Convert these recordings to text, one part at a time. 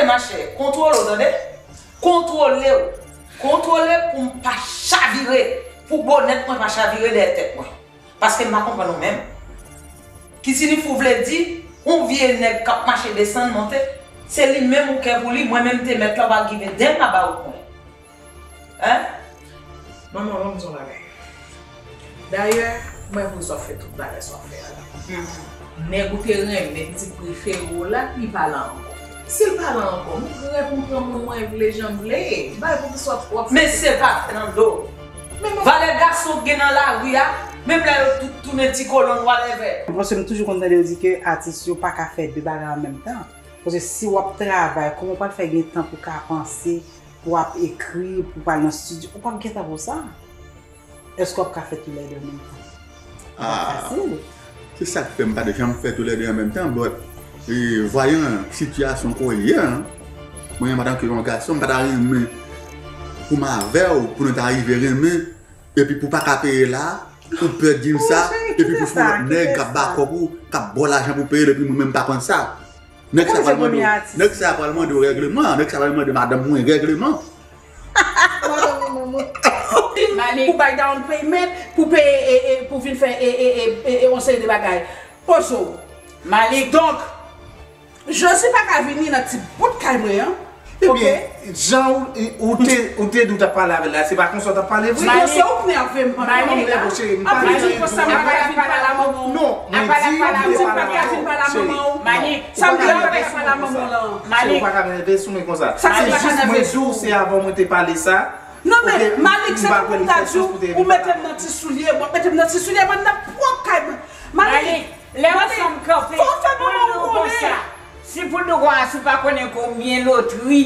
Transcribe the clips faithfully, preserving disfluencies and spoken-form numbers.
Machè, kontwole w, tande? Kontwole w. Kontwole pou m pa chavire, pou bonèt mwen pa chavire dèyè tèt mwen. Paske m pa konprann ou menm. Ki sinifou vle di, yon vye nèg k ap mache desann, monte, se li menm ou kè pou li, mwen menm te mèt la, w pa give a damn about mwen. Hein? Manman, ban m di yon bagay. Dayè, mwen wè sa w fè tout bagay sa w fè a la. Nèg ou te renmen, pitit prefere w la, li pa la ankò. Si l pa la ankò, m prè pou m pran moun mwen vle jan m vle. Bay poukisa w ap fè. Men se pa Fernando. Valè gason k gen nan lari a, menm lè yo tout tounen ti kolonn, whatever. Paske m toujou konn tande yo di ke atis yo pa ka fè de bagay an menm tan. Paske si w ap travay, kòman w pral fè gen tan pou w ka panse, pou w ap ekri, pou w pral nan estidyo, ou p ap gen tan pou sa. Èske w ap ka fè toulède an menm tan? Ah, fasil. Se sa k fè m pa t janm fè toulède an menm tan, but, e, vwayan sitiyasyon kote w ye a, mwen, antanke yon gason, m pa ta renmen pou m avè w, pou nou ta rive renmen, epi pou w pa ka peye la, ou pè di m sa, epi pou fè yon lòt nèg k ap ba kòb ou, k ap ba w lajan pou peye l, epi mwen menm m pa konn sa. Nèg sa pral mande w, nèg sa pral mande w règleman, nèg sa pral mande madanm mwen règleman. Pou bay down payment, pou peye, e, e, pou vin fè, e, e, e, e, e, yon seri de bagay. Pozo. Malik. Donk, Josie pa ka vini nan ti bout kay mwen an. Ebyen, jan ou, ou te, ou te di w t ap pale avè l la, se pa konsa w t ap pale vre. Malik. Se ou k nève m pandan. Malik. Malik, konsa m pa ka vin pale a manman w. Non, mwen di, ou pa ka vin pale a manman w. Malik. Sa m di a, ou pa ka pale a manman w lan. Malik. Ou pa ka nève sou mwen konsa. Se jis mwen di w, se avan mwen te pale sa. Non, men, Malik, se pou m ta di w, ou mete m nan ti soulye, w ap mete m nan ti soulye, mwen nan pwòp kay mwen. Malik, lè yon fanm kanpe, pou l di w konsa, si pou l di w konsa, si w pa konnen konbyen lotri,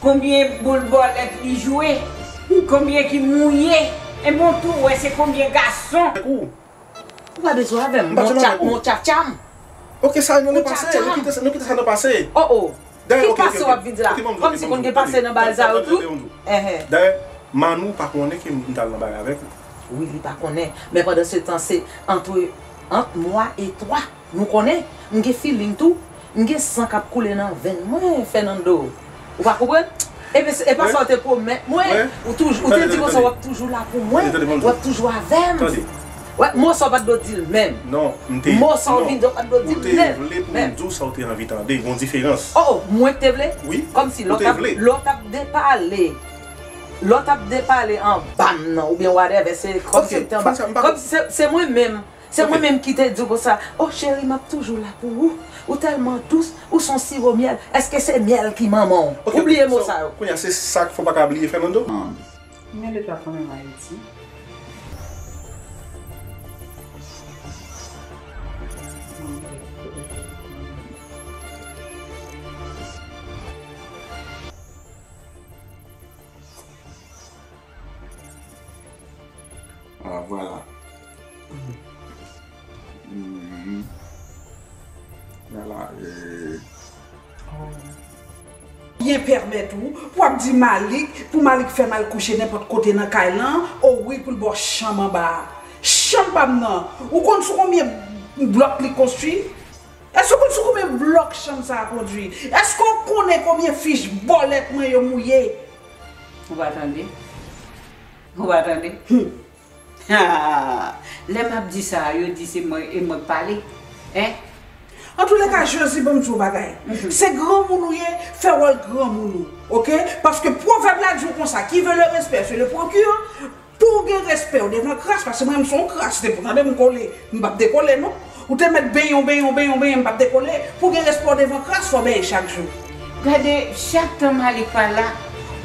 konbyen boul bòlèt li jwe, konbyen ki mouye, enben w tou wè se konbyen gason. Ou pa bezwen avè m, mon tcha-, mon tchatcha m. Ok, sa nan pase, nou kite sa, nou kite sa nan pase. Oh, oh. Ki pase w ap vin di la? Kòmsi konn gen pase nan bagay sa yo tou? Dayè, Manou pa konnen ke m t al nan bagay avèk ou. Wi, li pa konnen. Men pandan se tan, se ant, ant mwa e twa. Nou konnen, m gen feeling tou. M gen san k ap koule nan venn mwen, Fernando. Ou pa konprann? Epi, se, e pa sa w te pwomèt mwen. Ou toujou, ou te di konsa w ap toujou la pou mwen. W ap toujou avè m. Wè, mo sa w pa t dwe di l menm. Non, m te, mo sa w vin di w pa t dwe di l menm. Ou te vle pou m di w sa w te anvi tande. Gon diferans. Oh, oh, mwen k te vle? Wi, ou te vle. Kòmsi lè w t ap, lè w t ap depale. Lè w t ap depale anba m nan, oubyen whatever, se kòmsi l te anba. Kòmsi se, se mwen menm. Se mwen menm ki te di w konsa, "Oh, cheri, m ap toujou la pou ou. Ou tèlman dous, ou s on siwo myèl. Èske se myèl ki manman w?" Ou bliye mo sa yo. Kounye a, se sa k fè w pa ka bliye Fernando? Men de twa fanm an Ayiti. Ah, vwala. Mhm. Vwala, e. Byen pèmèt ou, pou w ap di Malik, pou Malik fè m al kouche nenpòt kote nan kay lan, o wi, pou l ba w chanm anba a. Chanm pa m nan, ou konn sou konbyen blòk li konstwi? Èske w konn sou konbyen blòk chanm sa a konstwi? Èske w konnen konbyen fich bòlèt mwen yo mouye? Ou pa tande? Ou pa tande? Hmm. Ha! Lè m ap di sa, yo di se mwen, e mwen k pale. Hein? Antouleka, Josie, ban m di w yon bagay. Mhm. Se granmoun ou ye, fè wòl granmoun ou. Oke? Paske pwovèb la di w konsa, qui veut le respect, c'est le procure. Pou w gen respè w devan kras, paske mwen, m se yon kras, depi w tande m kole, m p ap dekole, non. Ou te mèt benyen w, benyen w, benyen w, benyen, m p ap dekole. Pou w gen respè w devan kras, fò w benyen chak jou. Gade, chak tan Malik pa la,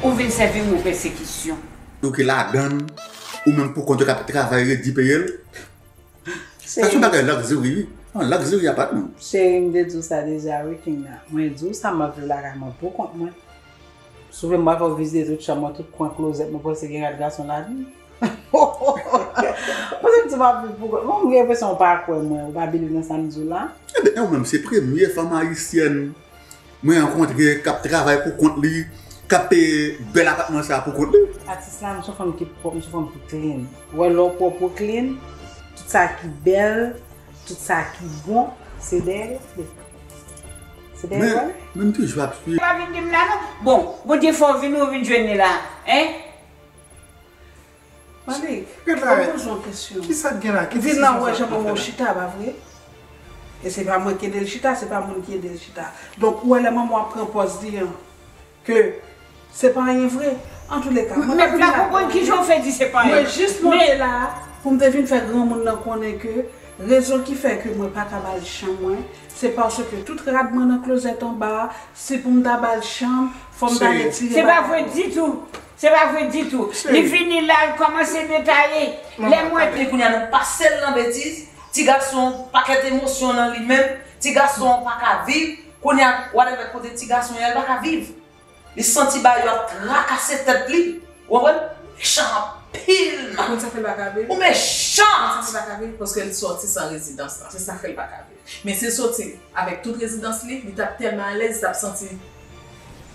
ou vin sèvi mo pèsekisyon. Yo ki ladann, ou menm poukont ou k ap travay redi peye l. Sa se yon bagay luxury, wi. An luxury apartment. Cheri, m te di w sa deja, wi, Kenya. Mwen di w sa m ap viv lakay mwen poukont mwen. Souvan m pral fè w vizite tout chanm mwen, tout kwen klozèt mwen, panse gen rad gason ladan l. Panse m di m ap viv poukont mwen, m gen enpresyon w pa kwè mwen, ou pa believe nan sa m di w la. Ebyen, ou menm se premye fanm ayisyèn mwen rankontre k ap travay pou kont li, k ap peye bèl apatman sa a pou kont li. Atis la, m se yon fanm ki pwòp, m se yon fanm ki clean. Ou wè lè w pwòp, ou clean, tout sa ki bèl, tout sa ki bon, se dèyè l ap fèt. Men, men m toujou ap swiv. Pa vin di m la non. Bon, Bondye fè w vin, ou vin jwenn li la. Hein? Malik, mwen poze w kesyon. Kisa k gen la? Vin la, ou wè jan manman w chita, pa vre? E se pa mwen ki ede l chita, se pa moun ki ede l chita. Donk, ou wè lè manman w ap pran pòz li an, ke se pa anyen vre. Antouka, mwen pa vin la pou anyen. Mwen jis monte la pou m te vin fè granmoun nan konnen ke rezon ki fè ke mwen pa ka ba l chan mwen, se paske tout rad mwen nan klozèt anba a, si pou m ta ba l chan m, fò m ta retire bagay yo. Se pa vre ditou. Se pa vre ditou. Li vini la, l kòmanse detaye. Lè mwen. Epi kounye a nou pase l nan betiz, ti gason pakèt emosyon nan li menm, ti gason pa ka viv, kounye a whatever kote ti gason ye, l pa ka viv. Li santi bagay yo ap trakase tèt li. Ou konprann? Mechan anpil, man. Ou konn sa fè l pa ka viv? Ou mechan! Ou konn sa fè l pa ka viv? Paske l sòti san rezidans lan. Se sa fè l pa ka viv. Men si l sòti avèk tout rezidans li, li t ap tèlman alèz, li t ap santi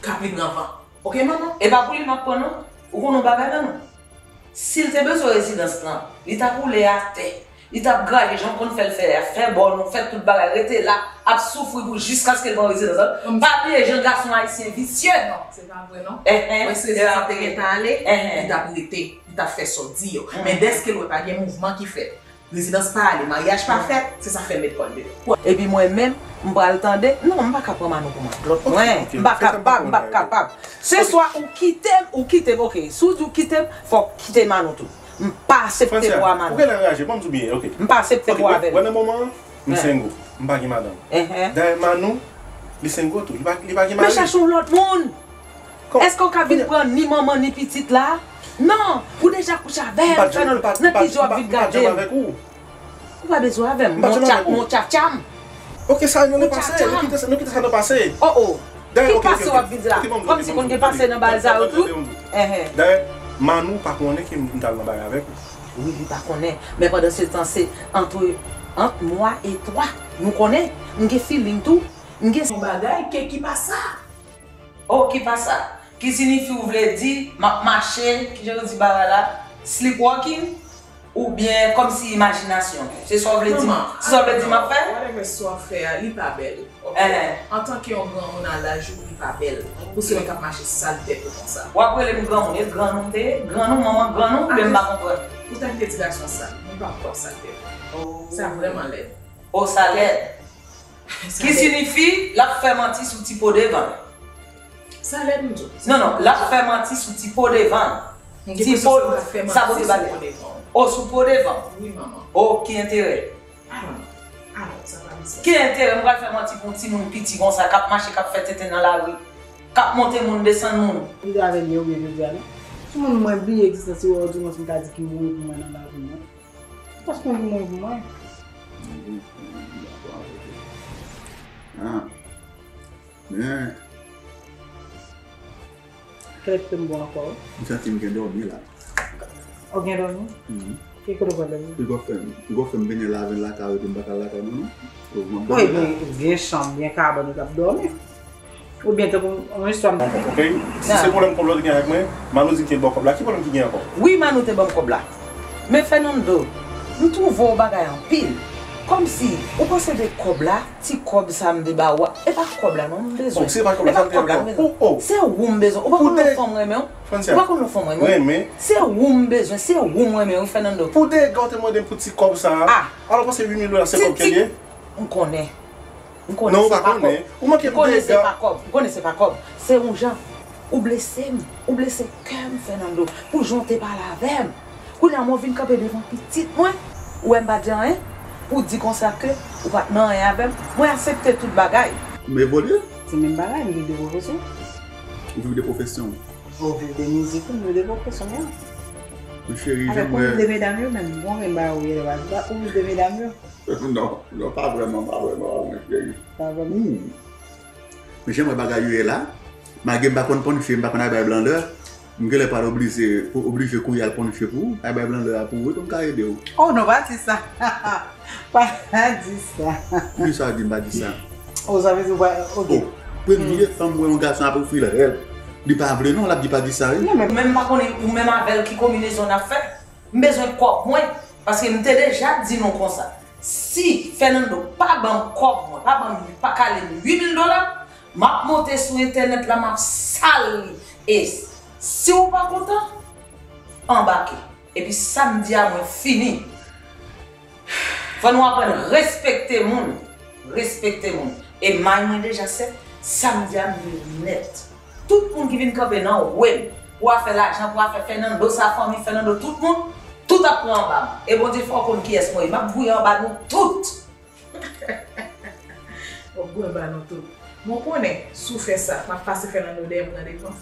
k ap vin nan van. Oke, manman? E pa pou li m ap pran, non. Ou konn yon bagay, manman? Si l te bezwen rezidans lan, li t ap woule atè. Li t ap graje jan w konn fè l fè a, fè bòn ou, fè tout bagay, rete la, ap soufri pou jiskaske l pran rezidans lan. Pa bliye jan gason ayisyen visye. Non, se pa vre non. Mwen si rezidans lan te gentan ale, li t ap rete, li t ap fè sa w di yo. Men dèske l wè pa gen mouvman ki fèt, rezidans pa ale, maryaj pa fèt, se sa fè l met kò l deyò. Epi mwen menm, m pral tande, non, m pa ka pran Manou pou matlòt mwen. M pa kapab, m pa kapab. Se swa ou kite m, ou kite m, oke. Si w di w kite m, fò w kite Manou tou. M pa aksepte pou a Manou. Ou genlè raje, ban m di w byen, oke. M pa aksepte pou avè l. Wè nan moman an, m single. M pa gen madanm. Dayè Manou, li single tou. Li pa, li pa gen mari. Men chache yon lòt moun. Èske w ka vin pran ni manman ni pitit la? Non, ou deja kouche avè m, Fernando. Nan ki jan w ap vin gade m? Ou pa bezwen avè m, mon tchatcha m. Oke, sa nan pase, nou kite sa, nou kite sa nan pase. Oh, oh. Ki pase w ap vin di la? Kòmsi konn gen pase nan bagay sa yo tou? Dayè, Manou pa konnen ke m t al nan bagay avèk ou. Wi, li pa konnen. Men pandan se tan, se entre, entre moi et toi. Nou konnen. M gen feeling tou. M gen yon bagay ke ki pa sa. Oh, ki pa sa? Ki siyifi ou vle di, m ap mache, kijan yo di bagay la, sleepwalking, oubyen kòmsi imajinasyon? Se sa w vle di? Se sa w vle di m ap fè? Whatever sa w ap fè a, li pa bèl, oke? Antanke yon granmoun a laj ou, li pa bèl pou se yon k ap mache sal tèt ou konsa. W ap rele m granmoun, e granmoun m te ye? Granmoun, manman granmoun, oubyen m pa konprann? Ou ta kite ti gason sal, mwen pa kwè w sal tèt ou. Sa vrèman lèd. Oh, sa lèd. Ki siyifi l ap fè manti sou ti po devan l. Sa lèd m di w. Non, non, l ap fè manti sou ti po devan l. Ti po, sa pote bagay. O, sou po devan. Wi, manman. O, ki enterè? Alò, alò, sa pa biznis. Ki enterè m pral fè manti pou yon timoun piti konsa, k ap mache, k ap fè tenten nan lari, k ap monte moun, desann moun? Li te avè l yè oubyen jodi a, non? Timoun, mwen bliye egzistans li, ou di mwen si m ka di ki mouri pou mwen nan lavi mwen. Paske yon moun pou mwen. Ah. Men. Kèlè ki te m bon ankò, wi. M santi m gen dòmi la. Ou gen dòmi? Mhm. Ki kote w pral dòmi? Piga w fè m, piga w fè m benyen laven lakay ou epi m pa ka al lakay mwen, non. Ou gen chanm, gen kabann ou t ap dòmi. Oubyen tankou yon istwa m. Ok? Si se pwoblèm kòb la w te gen avèk mwen, Manou di l te ba w kòb la, ki pwoblèm ki gen ankò? Wi, Manou te ban m kòb la. Men Fernando, m twouve w bagay anpil. Kòmsi, ou panse de kòb la, ti kòb sa m te ba ou a, e pa kòb la non m bezwen. E pa kòb la m bezwen. Se ou m bezwen. Ou pa konn lè yon fanm renmen w? Ou pa konn lè yon fanm renmen w? Se ou m bezwen, se ou m renmen wi, Fernando. Pou dega w te mande m pou ti kòb sa a. Alò w panse uit mil dola se kòb ke l ye? M konnen. M konnen se pa kòb. M konnen se pa kòb. M konnen se pa kòb. Se yon jan. Ou blese m. Ou blese kè m, Fernando. Pou jan w te pale avè m. Kounye a mwen vin kanpe devan pitit mwen. Ou wè m pa di anyen. Ou di konsa ke ou pa t nan anyen avè m. Mwen aksepte tout bagay. M evolye. Se menm bagay, m gen de pwofesyon. Ou viv de pwofesyon w. Ou viv de mizik ou, m viv de pwofesyon m. Men cheri, jan mwen. Avèk ou viv de medam yo, menm bon, gen bagay ou ye lè w pa di sa, ou viv de medam yo. Non, non, pa vrèman, pa vrèman, pa vrèman, cheri. Pa vrèman. Hmm. Men jan mwen bagay yo ye la, malgre m pa konn ponche, m pa konn al bay blan lè, m genlè pral oblije, pou, oblije kouri al ponche pou ou, al bay blan lè a pou ou, wi, pou m ka ede w. Oh, non, pa di sa. Pa di sa. Poukisa w di m pa di sa? Oh, sa vle di w pa, ok. Oh, premye fanm mwen, yon gason ap ofri l rèl. Li pa vle non, l ap di pa di sa, wi. Non, men, men m pa konnen ou menm avè l ki konbinezon n ap fè. M bezwen kòb mwen, paske m te deja di nou konsa. Si Fernando pa ban m kòb mwen, pa ban m, pa kale m uit mil dola, M ap monte sou entènèt la, m ap sal li. E si w pa kontan, anbake. Epi samdi a mwen fini. Fò nou aprann respekte moun. Respekte moun. E may mwen deja sèt, samdi a m vini nèt. Tout moun ki vin kanpe nan we m pou afè lajan, pou afè Fernando, sa fanmi Fernando, tout moun, tout ap pran anba m. E Bondye fè w konn kiyès mwen ye. M ap gouye anba nou tout. W ap gouye anba nou tout. Mwen konnen, si w fè sa, m ap pase Fernando dèyè m nan devan.